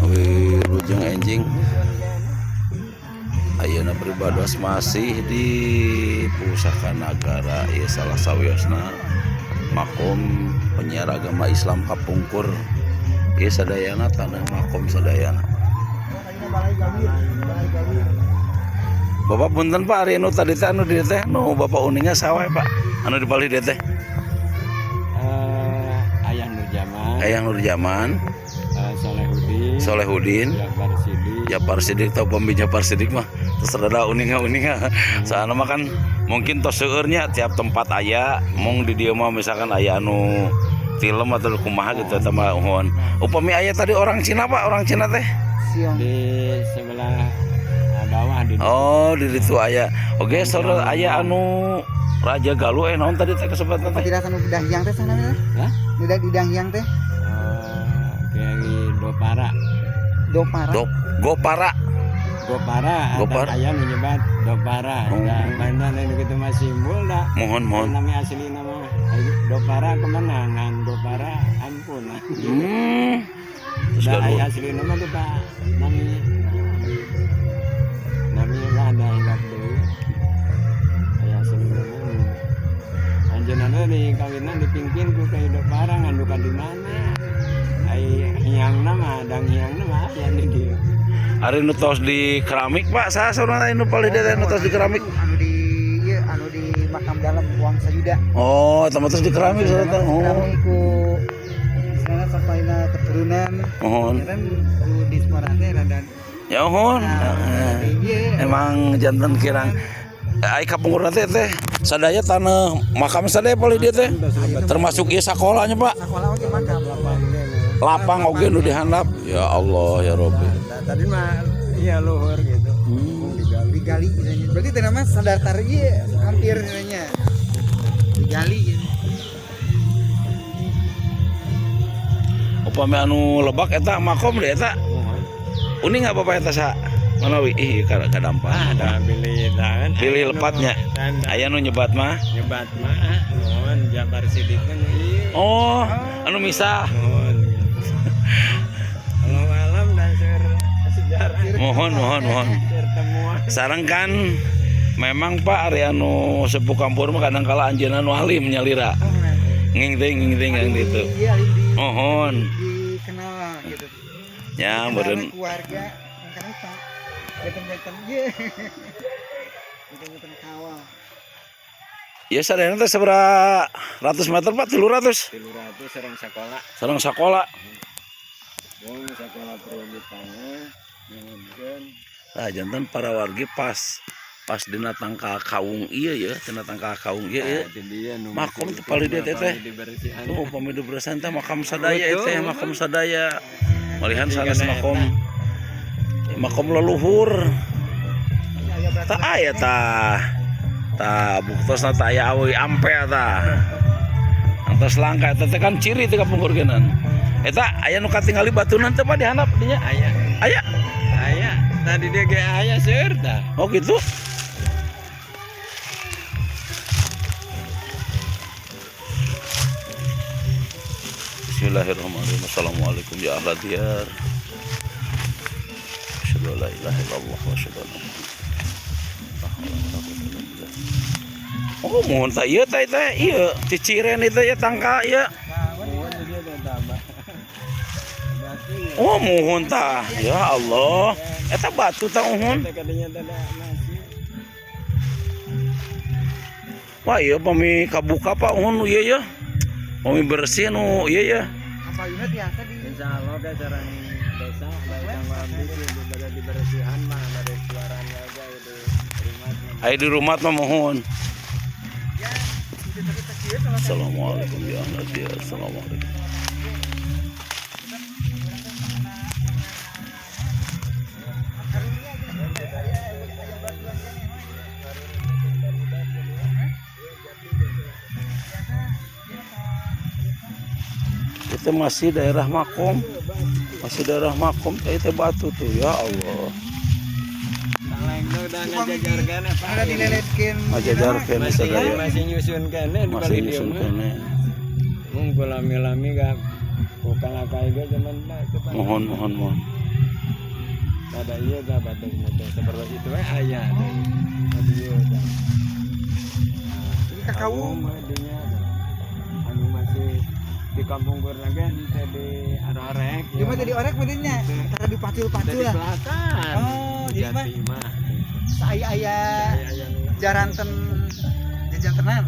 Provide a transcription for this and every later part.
Wilujeng enjing. Ayeuna pribados masih di Pusaka Nagara ieu salah sawiosna makom penyiar agama Islam kapungkur. Ieu sadayana tanah makom sadayana. Bapak punten Pak, ari anu tadi teh anu di teh nu Bapak uninga saha Pak? Anu di palih dieu teh? Ayang Nurjaman. Ayang Nurjaman. Solehudin. Solehudin. Japar Sidik. Japar Sidik tau pambi Japar Sidik mah terus rada uninga-uninga. Soalna mah kan mungkin tos seueurnya tiap tempat aya, mung di dieu mah misalkan aya anu film atau kumaha gitu eta mah uhun. Upami aya tadi orang Cina Pak, orang Cina teh di sebelah bawah di. Oh, di ditu aya. Oke, saudara aya anu Raja Galuh naon tadi teh kesempatan teh? Tidak anu Danghyang teh sana teh. Hah? Tidak di Danghyang teh. Kiai Dopara. Dopara. Gopara. Gopara. Gopara. Aya nu nyebat Dopara. Oh. Da bandan anu kitu mah simbol da. Mohon mohon. Nami asli nama Dopara kemenangan, Dopara ampunan. Terus Da Galuh. aya asli nama tuh Pak. Nami nami lah ada hilap deui. Aya asli nama. Anjeunna di kawinan dipingkin ku Kiai Dopara ngandukan di mana? Ai hiangna mah dang hiangna mah aya di dieu. Ari nu tos di keramik Pak, saha saurna nu palih dieu teh nu tos di keramik? Anu di ieu anu di makam dalam Wangsa Yuda. Oh, eta mah tos di keramik saurna teh. Oh. Keramik ku istilahna sampaina keturunan. Mohon. Kan ku dispora teh rada. Ya mohon. Nah, ieu Emang janten kirang ai kapungkurna teh teh sadaya tanah makam sadaya palih dieu teh. Termasuk ieu sakolanya Pak. Sakola oge makam. Lapang oge nu dihandap. Ya Allah ya Rabbi. Nah, tadi mah iya luhur gitu. Digali. Digali istilahnya. Berarti teh nama sadartar ieu hampir istilahnya. Digali gitu. Upami anu lebak eta makom deh eta. Uning nggak Bapak eta sa? Manawi ih kadampak. Ah, bilih tangan. Bilih lepatnya. Aya nu nyebat mah. Nyebat mah mohon Japar Sidik kan ieu. Oh, anu misah. Mohon. Allah alam dan sejarah. Mohon mohon mohon. Seur temuan. Sareng kan memang Pak ari anu sepuh kampur mah kadang kala anjeunna nu alim nyalira. Nging teh nging teh nging ditu. Iya, alim di Mohon. dikenal gitu. Ya, Dikenal meureun keluarga kan Pak. Beten-beten ieu. Beten-beten kawal. Ya sadayana teh sabaraha ratus meter Pak? 300. 300 sareng sekolah. Sareng sakola. Wong sekolah perwajibana nyuhunkeun. Nah, janten para wargi pas pas dina tangkal kaung ieu ya, dina tangkal kaung ieu ya. Makom teh palih dieu teh teh. Oh, upami diberesihan teh makam sadaya teh, makam sadaya. Malihan sanes makom makom leluhur. Tah aya tah. Tah buktosna tah aya awi ampel tah. Angtos langka eta teh kan ciri teh kapungkur geunan. Eta aya nu katingali batunan teh Pak di handap dinya. Aya. Aya. Aya. Tadi dia ge aya seur tah. Oh gitu. Bismillahirrahmanirrahim. Assalamualaikum ya ahla diyar. Asyhadu an la ilaha illallah wa asyhadu anna Muhammadan. Oh, mohon tah ieu teh teh ieu ciciren itu ya tangka ieu. Oh, mohon tah. Ya Allah. Eta batu tah uhun. Wah, ieu pami kabuka Pak uhun ieu ya. Pami bersih nu ieu ya. Apayuna tiasa di Insyaallah ke sareng desa bae kanggo abdi di dibersihan mah bade keluaran aja di rumah. Ai di rumah mah mohon. Assalamualaikum ya ahla diyar. Assalamualaikum. Itu masih daerah makom, masih daerah makom. Itu batu tuh ya Allah. Ada dileletkeun. Ngajajarkeun sadaya. Masih nyusun kene di Masih nyusun kene. Mung lami-lami ga Ku kalakay ge zaman teh. Mohon, mohon, mohon. Ada iya dah batas teh seperti itu we aya deui. Tadi ieu dah. Ini kakawung. Kawung dinya anu masih di kampung Gurnaga teh di arorek. Ieu mah tadi orek meureunnya. Tara dipacul-pacul Dari lah. pelakan. Oh, jadi mah Jati mah. Saaya-aya Aya nu jaranten jajantenan.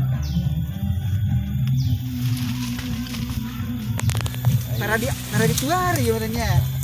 Tara di tara dituar ieu meureunnya.